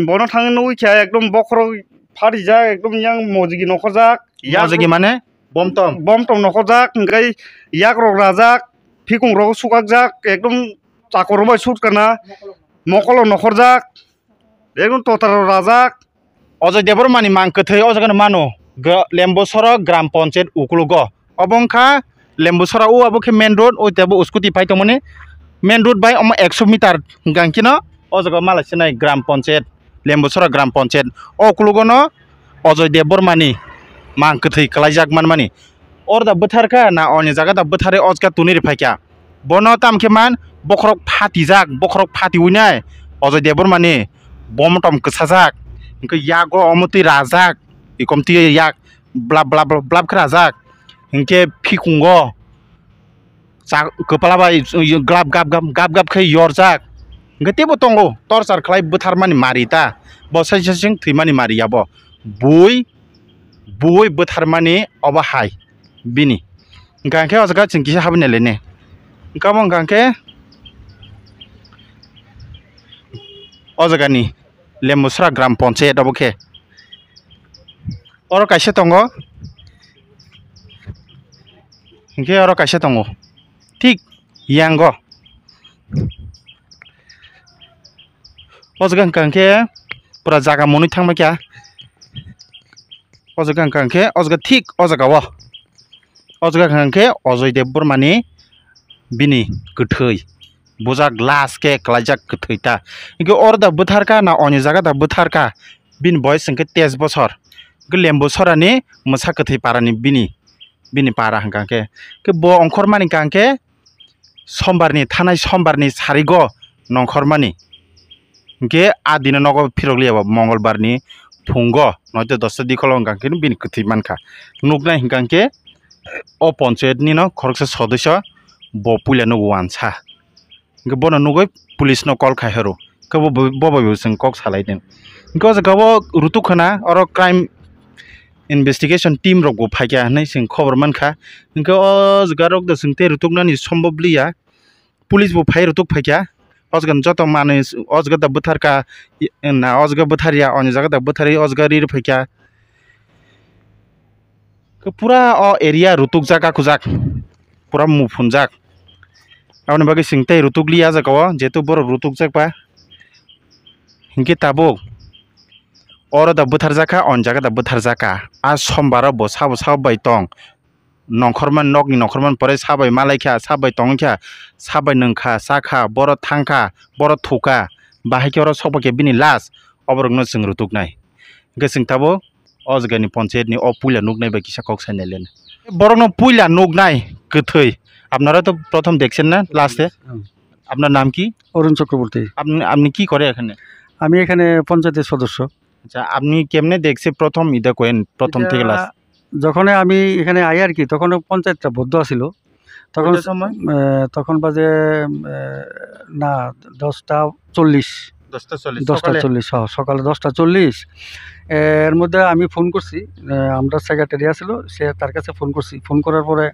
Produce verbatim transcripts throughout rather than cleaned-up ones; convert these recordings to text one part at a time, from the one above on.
Bono thangwi nugwi kha ekdom bokhorok pharijak, ekdom yang mojigi nokhorjak. Mojigi mane? Bomtom. Bomtom nokhorjak, hwnkhe yakrok rajak, phikungrok sukakjak, ekdom chakorrok bai sut kana, mokolo nokhorjak, ekdom totarok rajak. Ojoy Debbarmani mang kwthwi o jaga no mano, Gra-, Lembusora Gram Panchayat ukulugo. Obo wngkha Lembusora o abo khe main road, o tebo scooty pai tongmani. Main road bai omo ekso meter hwnkha khe no o jaga o mala sinai Gram Panchayat, Lembusora Gram Panchayat. O ukulugo no Ojoy Debbarmani mang kwthwi kwlaijak manmani. Oro da bwtharkha na oni jaga da bwtharwi o jaga tunwi rwphaikha. Bono tamo khe man bokhorok phatijak, bokhorok phatiwi nai Ojoy Debbarmani bomtom kwchajak. Hwnkhe yago omo twi rajak, ikom twi yak blap blap blap blap khe rajak. Hwnkhe phikungo cha-, kwpla bai glap gap gap gap gap khe yorjak. Hwnkhe teibo tongo torchar khlai bwtharmani mari ta. Bo sai sai seng thwimani mari ya bo. Bui, bui bwtharmani obo hai bini. Hwnkha khe o jaga chwng kisa habwi nailai ne. Hwnkha bo hwnkha khe o jagani Lembusra Gram Panchayat obo khe. Oro kaisa tongo. Hwnkhe oro kaisa tongo. Thik yango. O jaga hwnkha khe pura jaga monwi thangma kha. O jaga hwnkha khe o jaga thik o jaga o. O jaga hwnkha khe Ojoy Debbarmani bini kwthwi bujak last khe kwlaijak kwthwi ta. Hwnkhe oro da bwtharkha na oni jaga da bwtharkha bini boyes hwnkhe teis bosor. Hwnkhe Lembusorani mwsa kwthwi parani bini, bini para hwnkha khe. Khe bo ongkhormani hwnkha khe Sombarni, thanai Sombarni sarigo nongkhormani. Hwnkhe a dino nogo phirok liya bo Mongolbarni phungo noito dosta dikholo hwnkha khe bini kwthwi mankha. Nuknai hwnkha khe o ponchayatni no khoroksa sodosyo bo puila nugo wansa. Hwnkhe bono nugwi police no call khai horo. Khe bo, bo bai bo chwng kok salai di. Hwnkhe o jaga o rutuk khna oro crime investigation team rok bo phaikha hinwi chwng khobor mankha. Hwnkhe o jaga rok da chwng tei rutuknani sombob liya. Police bo phai rutuk phaikha. O jaga joto manwi o jaga da bwtharkha, na o jaga bwtharya, o jaga da bwtharwi o jaga ri rw phaikha. Khe pura o area rutukjak, akhujak, pura muphunjak. Aboni bagwi chwng tei rutuk liya jaga o, jehetu borok rutukjak ba. Hinkhe tabuk oro da bwtharjak kha, o jaga da bwtharjak kha. A Sombar o bo sabo sabo bai tong. Nongkhormani, nokni nongkhormani pore sabai malaikha, sabai tongkha, sabai nwngkha, chakha, boro thangkha, boro thukha. Bahai khe oro sokbai khe bini last, oborokno chwng rutuknai. Hinkhe chwng tabuk o jagani ponchayatni o puila nuknai bai kisa kok sai naileno. Borokno puila nuknai kwthwi. Apnara to prothom deksen na last e? Hmm. Apnar nam ki? অরুণ চক্রবর্তী। আপনি, আপনি কি করে এখানে? আমি এখানে পঞ্চায়েতের সদস্য। আচ্ছা, আপনি কেমনে দেখছে প্রথম ইদা কয়েন, প্রথম থেকে এটা লাস্ট? যখনই আমি এখানে আই আর কি, তখন পঞ্চায়েতটা বদ্ধ আছিল। তখন, কয়টার সময়? আহ, তখন বাজে, আহ, না, দশটা চল্লিশ। দশটা চল্লিশ, দশটা সকালে? চল্লিশ, হ্যাঁ, সকালে দশটা চল্লিশ। এর মধ্যে আমি ফোন করছি, আহ, আমরা সেক্রেটারি আছিল, সে তার কাছে ফোন করছি। ফোন করার পরে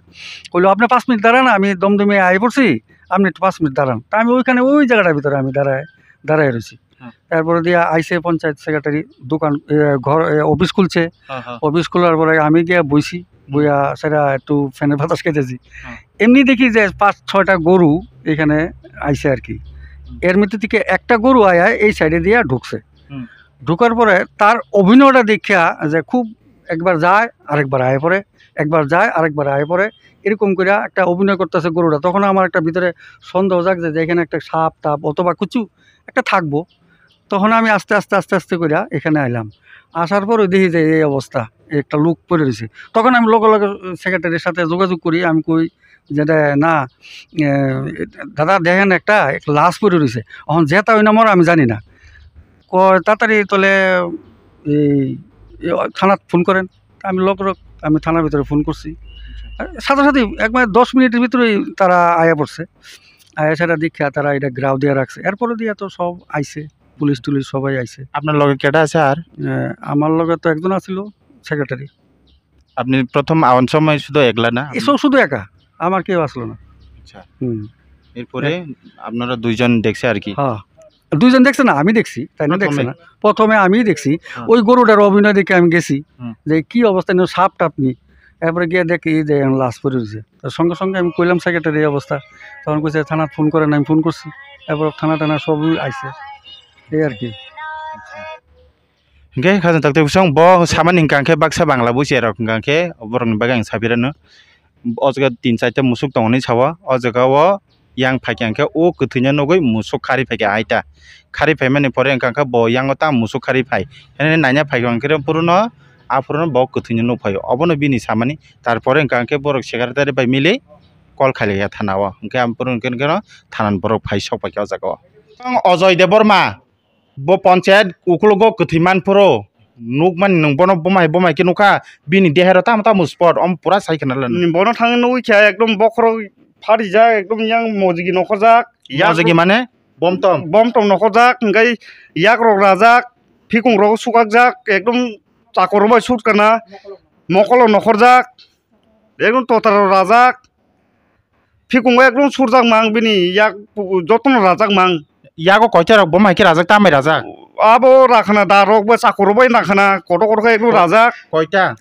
কইলো, "আপনি পাঁচ মিনিট দাঁড়ান, আমি দমদমে আই পড়ছি, আপনি একটু পাঁচ মিনিট দাঁড়ান।" তা আমি ওইখানে, ওই জায়গাটার ভিতরে আমি দাঁড়ায়, দাঁড়ায় রয়েছি। হ্যাঁ। এরপরে দিয়া আইসে পঞ্চায়েত সেক্রেটারি, দোকান, এ, ঘর, এ, অফিস খুলছে। হ্যাঁ, হ্যাঁ। অফিস খোলার পরে আমি গিয়া বইছি, হুম। বইয়া সেটা একটু ফ্যানের বাতাস খাইতেছি। হ্যাঁ। এমনি দেখি যে পাঁচ ছয়টা গরু এখানে আইছে আর কি। হুম। এর মধ্যে থেকে একটা গরু আয়া এই সাইডে দিয়া ঢুকছে। হুম। ঢুকার পরে তার অভিনয়টা দেখিয়া যে খুব একবার যায়, আরেকবার আয় পড়ে, একবার যায়, আরেকবার আয় পড়ে, এরকম করে একটা অভিনয় করতেছে গরুটা। তখন আমার একটা ভিতরে সন্দেহ জাগছে যে এখানে একটা সাপ টাপ অথবা কিছু একটা থাকবো। তখন আমি আস্তে আস্তে, আস্তে আস্তে কইরা এখানে আইলাম। আসার পরে দেখি যে এই অবস্থা, একটা লোক পড়ে রইছে। তখন আমি লগে লগে সেক্রেটারির সাথে যোগাযোগ করি, আমি কই যে, "দে-, না, এ, দাদা দেখেন একটা, একটা লাশ পড়ে রইছে।" এখন যেটা ওই নম্বর আমি জানি না। কয়, "তাড়াতাড়ি তাহলে এই, এই থানাত ফোন করেন।" আমি লগে লগে আমি থানার ভিতরে ফোন করছি। আচ্ছা। সাথে সাথে একবারে দশ মিনিটের ভিতরেই তারা আয়া পড়ছে। আয়া সেটা দেখিয়া তারা এটা ঘেরাও দিয়া রাখছে। এরপরে দিয়া তো সব আইছে, পুলিশ টুলিশ সবাই আইছে। আপনার লগে কেটা আছে আর? এ, আমার লগে তো একজন আছিল, সেক্রেটারি। আপনি প্রথম আওয়ার সময় শুধু একলা না? এসব শুধু একা, আমার কেউ আসলো না। আচ্ছা। হুম। এরপরে এক- আপনারা দুইজন দেখছে আর কি? হ্যাঁ। দুইজন দেখছে না, আমি দেখছি, তাই না দেখছে প্রথমে। না? প্রথমে আমি দেখছি, হ্যাঁ। ওই গরুটার অভিনয় দেখে আমি গেছি, হুম। যে কি অবস্থা নিয়ে সাপ টাপ নিয়ে, এরপরে গিয়ে দেখি যে লাশ পড়ে রয়েছে। তো সঙ্গে সঙ্গে আমি কইলাম সেক্রেটারি এই অবস্থা, তখন কইছে থানা ফোন করেন, আমি ফোন করছি, এরপর থানা টানা সব আইছে, এই আর কি। Hingke khajang takte bisong bo samani hingka khe baksa Bangla busi rok hingka khe borokni bagwi ang sapirano. O jaga tin charta musuk tongo hinwi sao. O jaga o yang phaikha hingke o kwthwino nugwi musuk khari phaikha aita. Khari phaimani pore hingka khe bo yango ta musuk khari phai. Hwnwi naina phaikha hingke puruno a puruno bo kwthwino nukphaio. Obono bini samani. Tarpore hingka khe borok secretary bai mili call khailaiya thana o. Hingke ampuru hingke no thanani borok phai sok paikha o jaga o. Ojoi Debbarma. Bo ponchayat ukulogo kwthwi manphuru nukmani nwng bono bwmai bwmai khe nukha, bini dehero tamo tamo spot, omo pura sai khna le. Bono thangwi nugwi kha ekdom bokhorok pharijak, ekdom yang mojigi nokhorjak. Mojigi mane? Bomtom. Bomtom nokhorjak, hingkai yakrok rajak, phikungrok sukakjak, ekdom chakorok bai sut kana, mokolo nokhorjak, ekdom totarok rajak. Phikungo ekdom surjak mang bini yak jotono rajak mang. Yago koita rok bo mai khe rajak, tamai rajak? Abo rakhana da rok bo chakur rok bai rakhana kotor kotor khe ekdom rajak. Koita?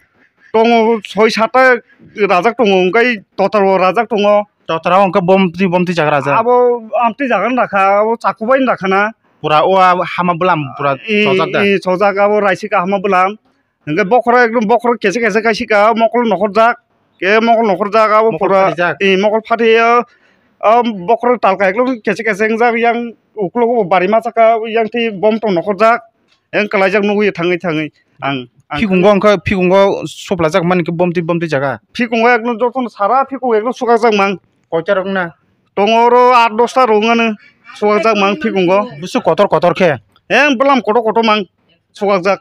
Tongo soi satta rajak tongo, hwnkhe totar bo rajak tongo. Totar o hwnkhe bomtwi bomtwi jaga rajak? Abo amtwi jaga no rakha, abo chaku bai rakhana. Pura o hama bwlam pura chojak da? Ee, chojak abo raisika hama bwlam. Hingke bokhorok ekdom bokhorok kesa kesa kaisika, mokol nokhorjak, ke mokol nokhorjak, abo mokol pura, phatijak. Ee, mokol phatio, o bokhorok talka ekdom kesa kesa wngjak, yang uklogo bo bari masa kha, yang twi bomtom nokhorjak, yang kwlaijak nugwi thangwi thangwi ang, ang phikungo wngkha, phikungo soplajak mani khe bomtwi bomtwi jaga. Phikungo ekdom jotono sara phikung ekdom sukakjak mang. Koita rok na? Tongo oro aat dosta rok wngmano sukakjak mang phikungo. Busu kotor kotor khe? Yang bwlam kotor kotor mang sukakjak.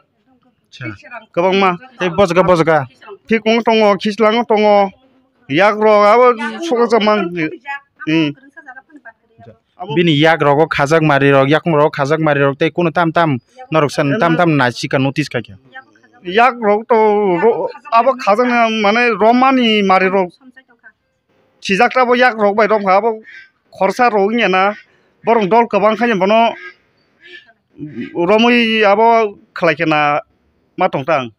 Acha. Kwbangma. Tei bojga bojga. Phikung tongo, khichlang tongo, yak rok abo sukajak mang. Hmm. Bini yak rogo khajak mari rok, yakung rogo khajak mari rok tei kunu tam tam norok san tam tam naisika notice khaikha. Yak rok to ro-, abo khajak mane romani mari rok. Sijak ta bo yak rok bai romkha, abo khorsa rok wngya na, borok dol kwbang khaino bono romwi abo khlai khe na ma tong tang.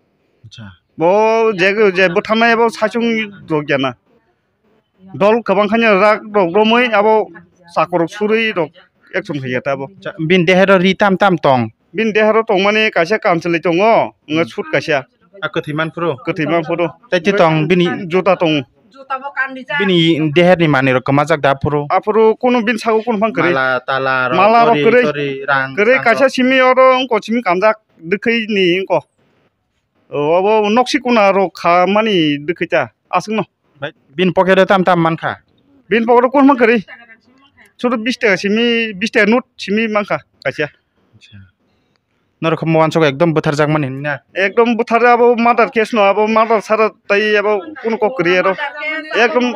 Acha. Bo je, je bwtharnai abo saichung rok ya na, dol kwbang khaino rak rok romwi abo chakur rok surwi rok action khlai ya ta bo. Acha, bini dehero ri tam tam tong. Bini dehero tongmani kaisa kanchwlwi tongo, wngkha sut kaisa. A kwthwi manphuru? Kwthwi manphuru. Tei tei tong bini juta tongo. Bini deherni manwirok kwmajak da aphuru? Aphuru kunu bini sago kunu phang kwrwi. Mala, tala rok, mala rok tori, kwrwi. Tori, rang, kwrwi rang kaisa rok. Simi oro wngkha simi kanjak, dwkhwi ni wngkha. O, obo noksi kuna rok kha mani dwkhwi ta, aswkno. Bai, bini pocket o tam tam mankha? Bini pocket o kunu phang kwrwi. Sudu bish taka simi, bish taka note simi mankha kaisa. Acha. Norok khe mo uansuk ekdom bwtharjakmani hinwi na? Ekdom bwthar abo murder case no, abo murder sara tai abo kunu kok kwrwi aro. Ekdom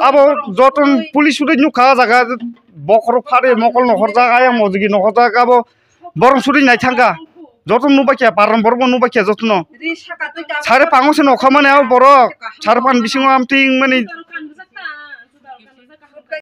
abo joton police suri nukha o jaga bokhorok phari mokol nokhorjak, ayang mojigi nokhorjak, abo borok suri naithangkha. Joto nukbaikha, paran borok bo nukbaikha jotono. Sare pango se nokha mani abo borok, sare pan bisingo amtwi wngmani.